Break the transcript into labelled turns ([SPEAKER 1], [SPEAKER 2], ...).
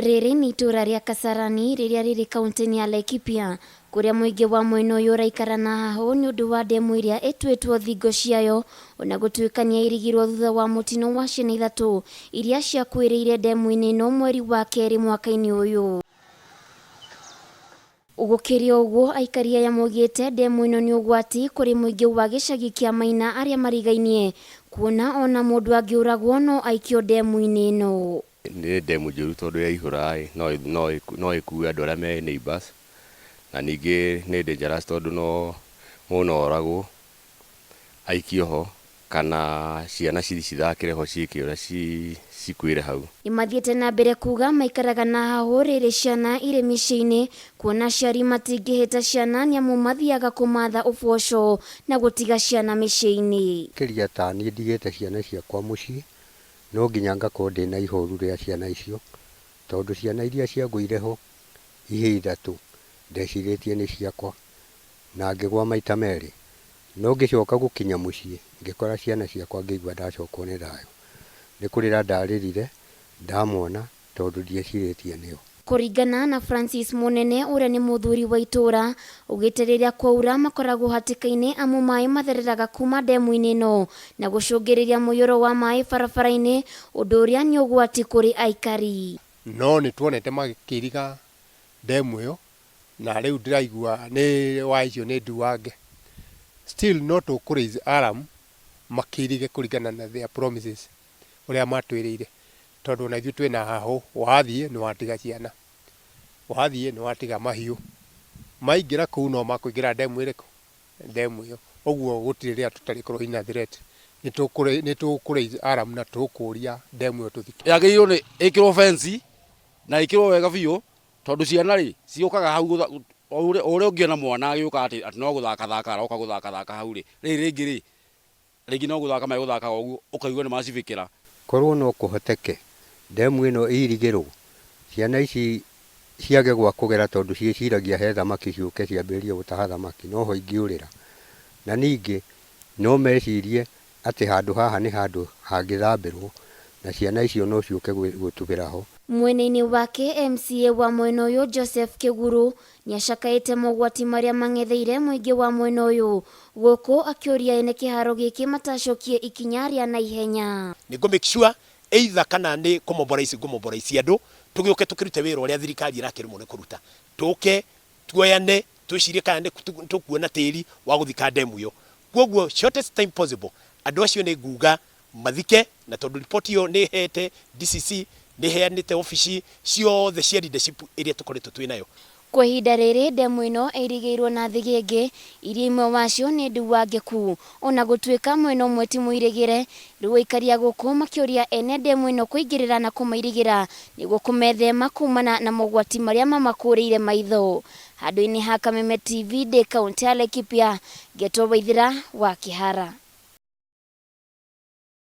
[SPEAKER 1] Rĩrĩ nĩ itũũra rĩa Kasarani rĩrĩa rĩrĩ kauntĩ-inĩ ya Laikipia kũrĩa mũingĩ wa mwena ũyũ ũraikara na hahũ nĩ ũndũ wa ndemu ĩrĩa ĩtuĩtwo thingo ciayo ona gũtuĩka nĩ yairigirwo thutha wa mũtino wa ciana ithatũ iria ciakuĩrĩire ndemu-inĩ ĩno mweri wa kerĩ mwaka-inĩ ũyũ. Gũkĩrĩ ũguo, aikari aya maugĩte ndemu ĩno nĩ ũgwati kũrĩ mũingĩ wa gĩcagi kĩa Maina arĩa marigainie, kuona ona mũndũ angĩũragwo no aikio ndemu-inĩ ĩno.
[SPEAKER 2] Nĩ ndemu njũru tondũ yaihũra ĩ, no ĩkue andũ arĩa me neighbours, na ningĩ nĩ dangerous tondũ no mũndũ no oragwo aikio ho. Kana ciana cithiĩ cithakĩre ho ciĩke ũrĩa cikuĩre hau.
[SPEAKER 1] Nĩmathiĩte na mbere kuuga maikaraga na hahũ rĩrĩ ciana irĩ mĩciĩ-inĩ kuona aciari matingĩhĩta ciana nĩamu mathiaga kũmatha ũboco na gũtiga ciana mĩciĩ-inĩ.
[SPEAKER 3] Makĩria ta niĩ ndigĩte ciana ciakwa mũciĩ, no nginya ngakorwo ndĩna ihoru rĩa ciana icio, tondũ ciana iria ciagũire ho ihĩĩ ithatũ ndecirĩtie nĩ ciakwa, na ngĩgwa maita merĩ. No ngĩcoka gũkinya mũciĩ, ngĩkora ciana ciakwa ngĩigua ndacokwo nĩ thayũ. Nĩ kũrĩra ndarĩrire ndamona tondũ ndiecirĩtie nĩo.
[SPEAKER 1] Kũringana na Francis Mũnene ũrĩa nĩ mũthuri wa itũũra, augĩte rĩrĩa kwaura makoragwo hatĩka-inĩ amu maĩ mathereraga kuma ndemu-inĩ ĩno na gũcũngĩrĩria mũiyũro wa maĩ barabara-inĩ ũndũ ũrĩa nĩ ũgwati kũrĩ aikari.
[SPEAKER 4] No nĩ tuonete makĩiriga ndemu ĩyo na rĩu ndĩraigua nĩ waya icio nĩ nduange. Still no tũkũ raise alarm makĩirige kũringana na their promises ũrĩa matwĩrĩire, tondũ ona ithuĩ twĩna hahũ, wathiĩ nĩ watiga ciana, wathiĩ nĩ watiga mahiũ, maingĩra kũu no makũingĩra ndemu ĩrĩkũ? Ndemu ĩyo. Ũguo gũtirĩ rĩrĩa tũtarĩkorwo in a threat. Nĩ tũkũ raise alarm na tũkũria ndemu ĩyo tũthike.
[SPEAKER 5] Yagĩrĩirwo nĩ ĩkĩrwo fence na ĩkĩrwo wega biũ Tondũ ciana rĩ, ciũkaga hau o ũrĩa ũngĩona mwana agĩũka atĩ atĩ no gũthaka thaka aroka gũthaka thaka hau rĩ, rĩrĩ rĩngĩ rĩ, rĩngĩ no gũthaka megũthakaga ũguo, ũkaigua nĩ macibĩkĩra.
[SPEAKER 3] Korwo no kũhoteke ndemu ĩno ĩirigĩrwo, ciana ici ciage gwa kũgera tondũ ciĩciragia he thamaki ciũke ciambĩrĩrie gũtaha thamaki, noho ingĩũrĩra. Na ningĩ no mecirie atĩ handũ haha nĩ handũ hangĩthambĩrwo na ciana icio no ciũke gũtubĩra ho.
[SPEAKER 1] Mwena-inĩ wake, MCA wa mwena ũyũ Joseph Kĩguru nĩacakaĩte mogwati marĩa mang'etheire mũingĩ wa mwena ũyũ gũkũ akĩũria ene kĩharo gĩkĩ matacokie ikinya rĩa naihenya.
[SPEAKER 6] Nĩ ngũ make sure either kana nĩ kũ mobilize ngũ mobilize andũ tũgĩũke tũkĩrute wĩra ũrĩa thirikari ĩrakĩremwo nĩ kũruta. Tũke tuoyane twĩcirie kana nĩ tũkuona tĩri wa gũthika ndemu ĩyo. Kwoguo shortest time possible andũ acio nĩ nguga mathike na tondũ report ĩyo nĩ hete DCC, nĩ heanĩte obici ciothe cia leadership ĩrĩa tũkoretwo twĩ nayo.
[SPEAKER 1] Kwa ihinda rĩrĩ ndemu ĩno ĩirigĩirwo na thĩgĩngĩ iria imwe wacio nĩ nduangĩku. Ona gũtuĩka mwena ũmwe ti mũirĩgĩre, rĩu aikari a gũkũ makĩũria ene ndemu ĩno kũingĩrĩra na kũmairigĩra nĩguo kũmethema kumana na mogwati marĩa mamakũrĩire maitho. Handũ-inĩ ha Kameme TV ndĩ kauntĩ ya Laikipia, ngetwo Waithĩra wa Kĩhara.